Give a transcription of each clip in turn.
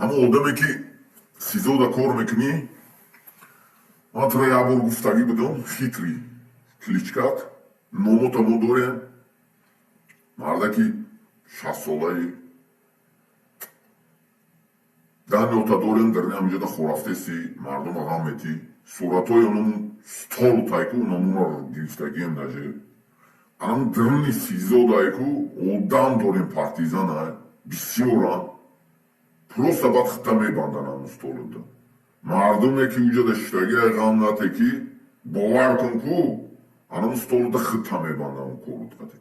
Ҳамон одаме, ки СИЗОда кор мекунӣ, ман туро як бор гуфтагӣ будам, хитрый кличкат, номота мо дорем, мардаки 60-солаи данёта дорем, дар ҳаминҷода хорафтеси, мардума ғам метӣ, суратҳои оному стол тайку, номуро гирифтагием, даже анам дрни СИЗОдайку одам дорем, партизана бисёран, просто баъд хита мебандан ҳамун столода. Мардуме, ки уҷода шиштагиай, ғам нате, ки бовар кун, ку анамун столода хита мебандан. Корут қати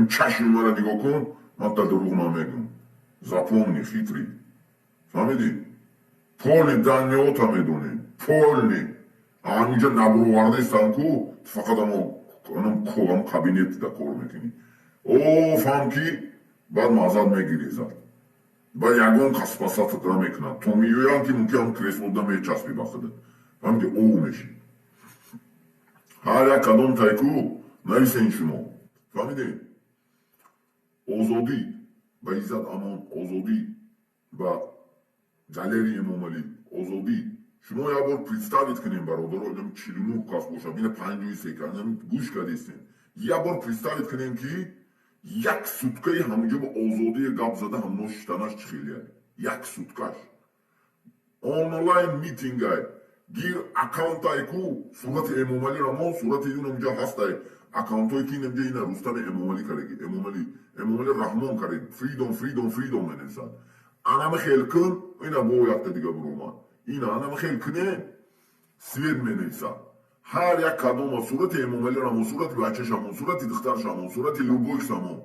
чашми мара нигоҳ кун, ман та дурӯғ намегӯм. Запомни, хитрый, фаҳмидӣ? Полный данныеота медонем, полный. Ҳаминҷа набуровардаистан ку, фақат ам кабинетда кор мекунӣ. О, фаҳм, ки баъд маззат мегирӣ, зад баъд ягон кас спасаться намекунад, то меёянд, ки мумкин ҳам креслода мечаспӣ ба худат, фаҳмиди? Ов мешӣ. Ҳар як кадом тайку нависен шумо, фаҳмидед? Озодӣ ба Иззат Амон, озодӣ ба Далери Эмомалӣ, озодӣ. Шумо як бор представить кунем, бародаро, инам 49 кас бошад, ина 53 кас гӯш кардестем. Як бор представить кунем, ки як суткаи ҳаминҷо ба озодие гап зада, ҳамно шиштанаш чӣ хелия? Як суткаш онлайн митингай гир, аккаунтай ку, сурати Эмомалӣ рамон, сурати юн инҷа ҳастай, аккаунтое, ки инҷа ина Рустами Эмомалӣ кардаги, Эмомалӣ Раҳмон кардаги, "Freedom, freedom, freedom" менависад. Анами хел кун, ина бо якта дига буромад, ина анами хел куне, свет менависад. Ҳар як кадома сурати Эмомалӣ Раҳмон, сурати бачашамон, сурати духтаршамон, сурати любойшамон,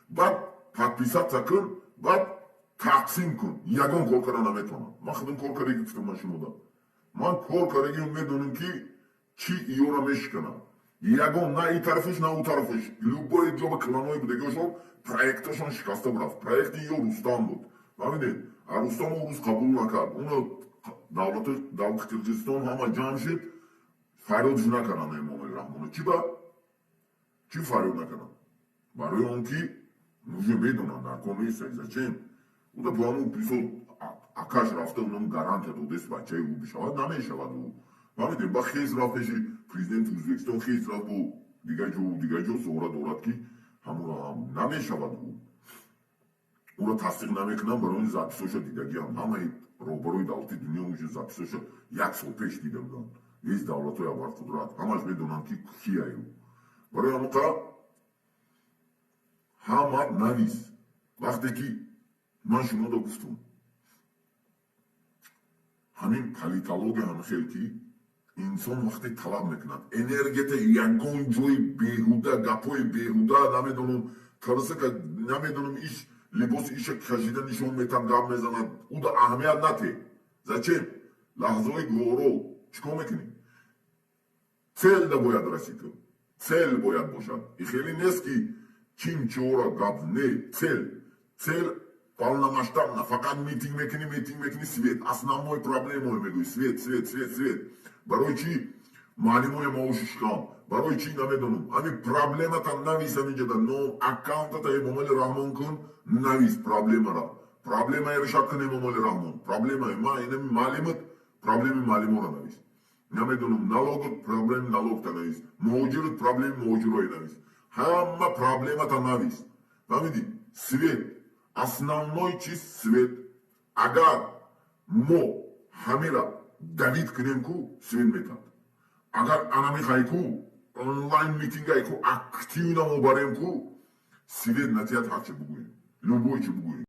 баъд подписаться кун, баъд тақсим кун. Ягон кор карда наметавонам. Ман худам кор кардаги, гуфтам ман шумода, ман кор кардаги, медонем, ки чӣ иёра мешиканам. Ягон на и тарафаш, на ӯ тарафаш, любой ҷо ба кланои будагиошон проекташон шикаста бурафт. Проекти ё Рустам буд, фаҳмидед? А Рустам ӯ рӯз қабул накард. Уно давлати давлати Қирғизистон ҳама ҷамъ шид, фарёдш накарданд Эмомали Раҳмоно. Чӣ ба чӣ фарёд накарданд? Барои он ки уже медонанд, дар кор нест. Зачем уда бо писо акаш рафта, унам гарантия додест, бачаи ӯ бишавад, намешавад ӯ, фаҳмидем? Ба хез рафт пеши президенти Ӯзбекистон, хез рафт бо дигар ҷо, дигар ҷо зуҳра дорад, ки ҳамонро намешавад, ӯ ӯро тасдиқ намекунам. Барои он записоша дидагиам, ҳамаи роҳбарои давлати дунё уже записоша як сол пеш дида буданд. Весь давлатҳои абарқудрат ҳамаш медонанд, ки кияй ӯ. Барои ҳамоқа ҳама навис. Вақте ки ман шумода гуфтум, ҳамин политология ҳам хел, ки инсон вақте талаб мекунад энергията, ягон ҷои беҳуда, гапҳои беҳуда, намедонам, тарасака, намедонам, иш либоси иша кашида нишон метам, гап мезанад, уда аҳамият нате. Зачем? Лаҳзаҳои гуворо чӣ кор мекунӣ? Цель да бояд расид, цель бояд бошад. И хеле нест, ки чин чора гап не, цель, цель полномасштабно. Фақат митинг мекунӣ, митинг мекунӣ, свет основной проблемао мегӯӣ, свет, свет, свет, свет. Барои чӣ муаллимои маоши шикам, барои чӣ, намедонам. Ҳамин проблемата навис ҳаминҷода, но аккаунтата Эмомали Раҳмон кун, навис проблемара, проблемаи решать кун. Эмомали Раҳмон, проблемаи ма инами муаллимат, проблеми муаллиморо навис, намедонам, налогот, проблеми налогта навис, муҳоҷирот, проблеми муҳоҷирои навис, ҳама проблемата навис, фаҳмидӣ? Свет основной чиз, свет. Агар мо ҳамира давить кунем ку, свет метад. Агар ана мехоҳӣ ку, онлайн митингай ку, активно мо барем ку, свет натиҳад, ҳарчи бугӯем, любой чи бугӯем.